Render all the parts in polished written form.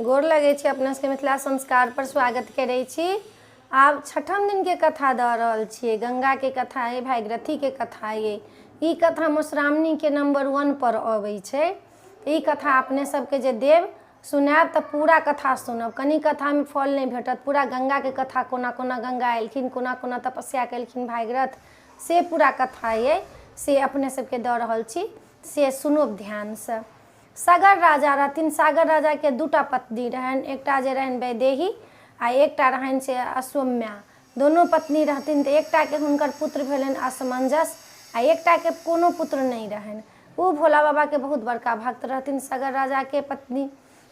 गोर लगै छी अपना सबके मिथिला संस्कार पर स्वागत करै छी। आब छठम दिनके कथा दऽ रहल छियै। गंगाके कथा अइ, भागीरथीके कथा अइ। ई कथा मधुश्रावणीके नम्बर वन पर अबै छै। ई कथा अपने सबके जे देब सुनायब तऽ पूरा कथा सुनब। कनि कथामे फल नहि भेटत। पूरा गंगाके कथा कोना कोना गंगा एलखिन, कोना कोना तपस्या केलखिन भागीरथ, से पूरा कथा अइ, से अपने सबके दऽ रहल छी, से सुनब ध्यानसँ। सागर राजा रहथिन। सागर राजाके दूटा पत्नी रहनि। एकटा जे रहनि वैदेही आ एकटा रहनि से असौम्या। दुनू पत्नी रहथिन तऽ एकटाके हुनकर पुत्र भेलनि असमंजस आ एकटाके कोनो पुत्र नहि रहनि। ओ भोला बाबाके बहुत बड़का भक्त रहथिन सागर राजाके पत्नी।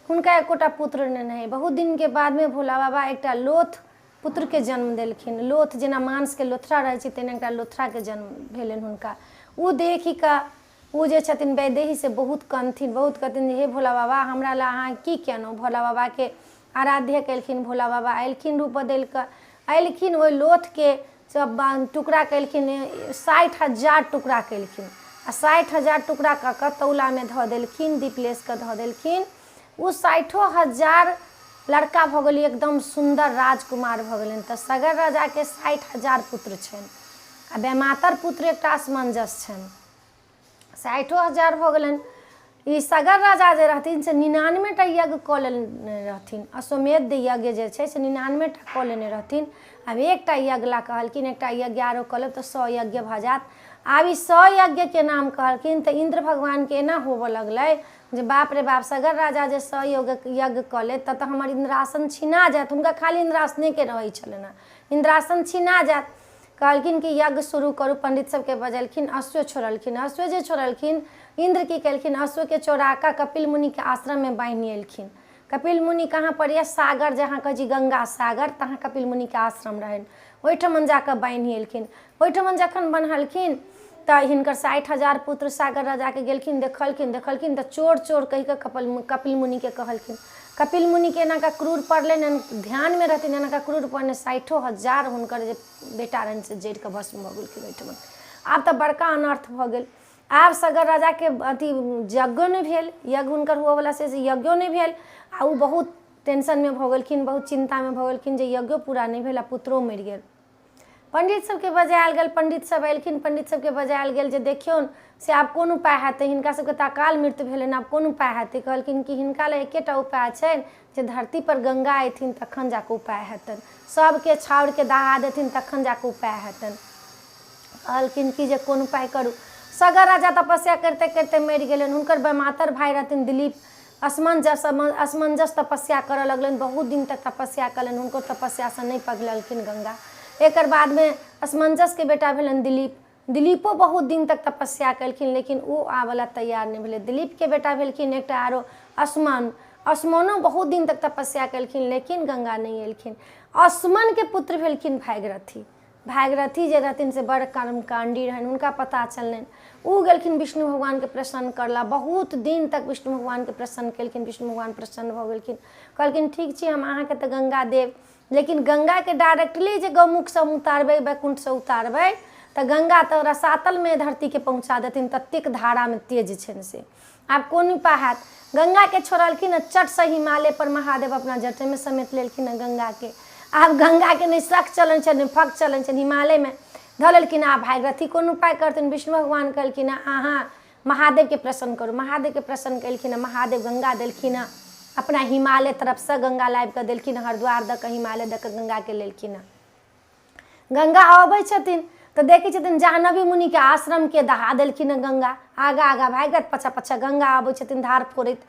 हुनका एकोटा पुत्र नहि रहै। बहुत दिनके बादमे भोला बाबा एकटा लोथ पुत्रके जन्म देलखिन। लोथ जेना मांसके लोथरा रहै छै तेना एकटा लोथराके जन्म भेलनि हुनका। ओ देखिकऽ ओ जे छथिन वैदेही से बहुत कनथिन, बहुत कहथिन जे हे भोला बाबा, हमरा लए अहाँ की केलहुँ। भोला बाबाके आराध्य केलखिन। भोला बाबा अयलखिन रूप बदलि कऽ अयलखिन, ओहि लोथके सब टुकड़ा केलखिन, 60,000 टुकड़ा केलखिन आ 60,000 टुकड़ा कऽ कऽ तौलामे धऽ देलखिन, दीप लेस कऽ धऽ देलखिन। ओ 60,000 लड़का भऽ गेलै, एकदम सुन्दर राजकुमार भऽ गेलनि। तऽ सगर राजाके 60,000 पुत्र छनि आ बेमातर पुत्र एकटा असमंजस छनि। 60,000 भऽ गेलनि। ई सगर राजा जे रहथिन से 99टा यज्ञ कऽ लेने रहथिन। अश्वमेध यज्ञ जे छै से 99टा कऽ लेने रहथिन। आब एकटा यज्ञ ला कहलखिन, एकटा यज्ञ आरो कऽ लेब तऽ 100 यज्ञ भऽ जायत। आब ई 100 यज्ञके नाम कहलखिन तऽ इन्द्र भगवानके एना होबऽ लगलै जे बाप रे बाप, सगर राजा जे 100 यज्ञ कऽ लेत तऽ हमर इन्द्रासन छिना जायत। हुनका खाली इन्द्रासनेके रहै छलनि हेँ, इन्द्रासन छिना जायत। कहलखिन कि यज्ञ शुरू करू। पंडित सबके बजेलखिन, अश्व छोड़लखिन। अश्व जे छोड़लखिन, इन्द्र की केलखिन, अश्वके चोरा कऽ कपिल मुनिके आश्रममे बान्हि एलखिन। कपिल मुनि कहाँ पर यऽ? सागर, जहाँ कहै छी गंगा सागर, तहाँ कपिल मुनिके आश्रम रहनि। ओहिठमन जाकऽ बान्हि एलखिन। ओहिठमन जखन बन्हलखिन तऽ हिनकर 60,000 पुत्र सागर राजाके गेलखिन, देखलखिन। देखलखिन तऽ चोर चोर कहि कऽ कपिल मुनिके कहलखिन। कपिल मुनिके एना कऽ क्रूर पड़लनि, ध्यानमे रहथिन, एना कऽ क्रूर पड़लनि, 60,000 हुनकर जे बेटा रहनि से जरि कऽ भस्म भऽ गेलखिन ओहिठमन। आब तऽ बड़का अनर्थ भऽ गेल। आब सगर राजाके अथी यज्ञो नहि भेल, यज्ञ हुनकर हुअवला से यज्ञो नहि भेल आ ओ बहुत टेंशनमे भऽ गेलखिन, बहुत चिन्तामे भऽ गेलखिन जे यज्ञो पूरा नहि भेल आ पुत्रो मरि गेल। पंडित सबके बजायल गेल, पंडित सब एलखिन। पंडित सबके बजायल गेल जे देखियौन से आब कोन उपाय हेतै, हिनका सबके तऽ अकाल मृत्यु भेलनि, आब कोन उपाय हेतै। कहलखिन कि हिनका लए एकेटा उपाय छनि जे धरती पर गंगा अयथिन तखन जाकऽ उपाय हेतनि, सबके छाउरके दहा देथिन तखन जाकऽ उपाय हेतनि। कहलखिन कि जे कोन उपाय करू। सगर राजा तपस्या करिते करिते मरि गेलनि। हुनकर बेमातर भाय रहथिन दिलीप असमंजस। असमंजस तपस्या करऽ लगलनि, बहुत दिन तक तपस्या कयलनि, हुनको तपस्यासँ नहि पघिललखिन गंगा। एकर बादमे असमंजसके बेटा भेलनि दिलीप। दिलीपो बहुत दिन तक तपस्या केलखिन, लेकिन ओ आबऽ लए तैयार नहि भेलै। दिलीपके बेटा भेलखिन एकटा आरो असमन। असमनो बहुत दिन तक तपस्या केलखिन, लेकिन गंगा नहि एलखिन। असमनके पुत्र भेलखिन भागीरथी। भागीरथी जे रहथिन से बड़ कर्मकाण्डी रहनि। हुनका पता चललनि, ओ गेलखिन विष्णु भगवानके प्रसन्न करला। बहुत दिन तक विष्णु भगवानके प्रसन्न केलखिन। विष्णु भगवान प्रसन्न भऽ गेलखिन, कहलखिन ठीक छै, हम अहाँके तऽ गंगा देब, लेकिन गंगाके डायरेक्टली जे गौमुखसँ हम उतारबै, वैकुण्ठसँ उतारबै तऽ गंगा तऽ रसातलमे धरतीके पहुँचा देथिन, ततेक धारामे तेज छनि से। आब कोन उपाय हैत? गंगाके छोड़लखिन आ चटसँ हिमालय पर महादेव अपना जटेमे समेट लेलखिन हँ गंगाके। आब गंगाके नहि सख चलै छनि, नहि फक चलै छनि, हिमालयमे धऽ लेलखिन। आब भागीरथी कोन उपाय करथिन? विष्णु भगवान कहलखिन हँ अहाँ महादेवके प्रसन्न करू। महादेवके प्रसन्न केलखिन हँ, महादेव गंगा देलखिन हँ। अपना हिमालय तरफसँ गंगा लाबि कऽ देलखिन, हरिद्वार दऽ कऽ, हिमालय दऽ कऽ गंगाके लेलखिन हँ। गंगा अबै छथिन तऽ देखै छथिन जाह्नवी मुनिके आश्रमके दहा देलखिन हँ गंगा। आगा आगा भागि पाछा पाछा गंगा अबै छथिन धार फोड़ैत।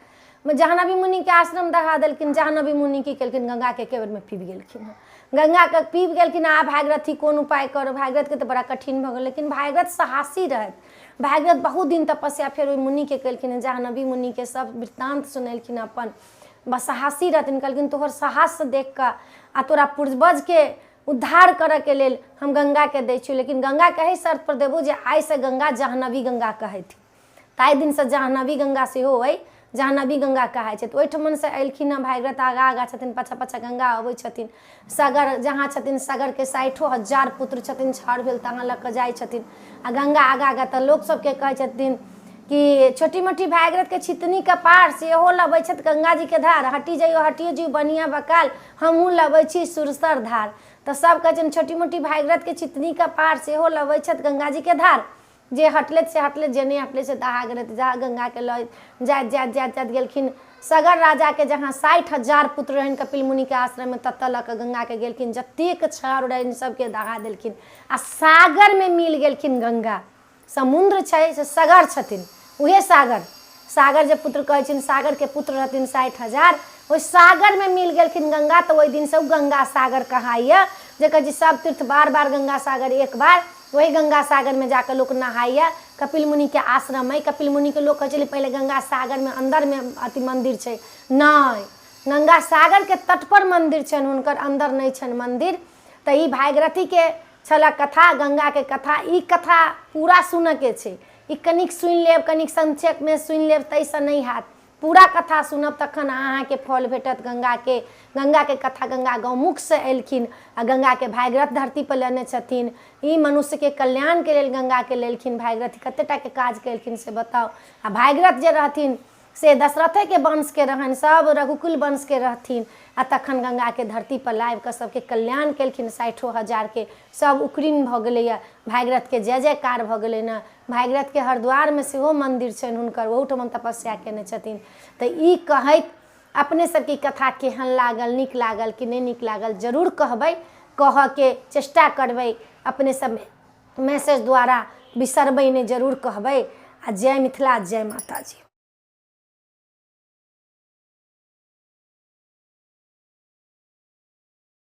जाह्नवी मुनिके आश्रम दहा देलखिन। जाह्नवी मुनि की केलखिन? गंगाके एके बेरमे पीबि गेलखिन हँ। गंगाके पीबि गेलखिन। आब भागीरथी कोन उपाय करू? भागीरथके तऽ बड़ा कठिन भऽ गेल, लेकिन भागीरथ साहसी रहथि। भागीरथ बहुत दिन तपस्या फेर ओहि मुनिके केलखिन हँ, जाह्नवी मुनिके सब वृत्तान्त सुनेलखिन अपन। बस साहसी रहथिन। कहलखिन तोहर साहस देख कऽ आ तोरा पूर्वजके उद्धार करऽके लेल हम गंगाके दै छियौ, लेकिन गंगाके एहि शर्त पर देबौ जे आइसँ गंगा जाह्नवी गंगा कहैथिन। ताहि दिनसँ जाह्नवी गंगा सेहो अइ, जाह्नवी गंगा कहाइ छै। तऽ ओहिठमनसँ एलखिन हँ भागीरथ, आगाँ आगाँ छथिन, पाछाँ पाछाँ गंगा अबै छथिन। सगर जहाँ छथिन, सगरके 60,000 पुत्र छथिन, छाउर भेल तहाँ लऽ कऽ जाइ छथिन आ गंगा आगाँ आगाँ। तऽ लोक सबके कहै छथिन कि छोटी मोटी भागीरथके छितनी कपार सेहो लबै छथि गंगाजीके धार, हटि जइयौ हटियौ जीव बनिया बकाल, हमहूँ लबै छी सुरसर धार। तऽ सब कहै छनि छोटी मोटी भागीरथके छितनी कपार सेहो लबै छथि गंगाजीके धार। जे हटलै से हटलै, जे नहि हटलै से दहा गेलै। जहाँ गंगाके लऽ जाइत जाइत जाइत जाइत गेलखिन सगर राजाके जहाँ 60,000 पुत्र रहनि कपिल मुनिके आश्रममे, ततऽ लऽ कऽ गंगाके गेलखिन, जतेक छाउर रहनि सबके दहा देलखिन आ सागरमे मिल गेलखिन। गंगा समुद्र छै से सगर छथिन, उहे सागर, सागर जे पुत्र कहै छियनि, सागरके पुत्र रहथिन 60,000, ओहि सागरमे मिल गेलखिन गंगा। तऽ ओहि दिनसँ ओ गंगा सागर कहाइए, जे कहै छी सब तीर्थ बार बार गंगा सागर एक बार। ओहि गंगा सागरमे जाकऽ लोक नहाइए। कपिल मुनिके आश्रम अइ। कपिल मुनिके लोक कहै छलै पहिले गंगा सागरमे अन्दरमे अथी मन्दिर छै। नहि, गंगा सागरके तटपर मन्दिर छनि हुनकर, अन्दर नहि छनि मन्दिर। तऽ ई भागीरथीके छलऽ कथा, गंगाके कथा। ई कथा पूरा सुनऽके छै। ई कनिक सुनि लेब, कनिक संक्षेपमे सुनि लेब, ताहिसँ नहि हैत। पूरा कथा सुनब तखन अहाँके फल भेटत गंगाके। गंगाके कथा गंगा गौमुखसँ एलखिन आ गंगाके भागीरथ धरतीपर लेने छथिन। ई मनुष्यके कल्याणके लेल गंगाके लेलखिन भागीरथ। कते टाके काज केलखिन से बताउ। आ भागीरथ जे रहथिन से दशरथेके वंशके रहनि, सब रघुकुल वंशके रहथिन। आ तखन गंगाके धरतीपर लाबिकऽ सबके कल्याण केलखिन, 60,000के सब उकरीन भऽ गेलैए, भागीरथके जय जयकार भऽ गेलै ने। भागीरथके हरिद्वारमे सेहो मन्दिर छनि हुनकर, ओहूठमन तपस्या कयने छथिन। तऽ ई कहैत अपने सबके ई कथा केहन लागल, नीक लागल कि नहि नीक लागल, जरूर कहबै, कहऽके चेष्टा करबै। अपने सब मैसेज द्वारा बिसरबै नहि, जरूर कहबै। आ जय मिथिला, जय माताजी।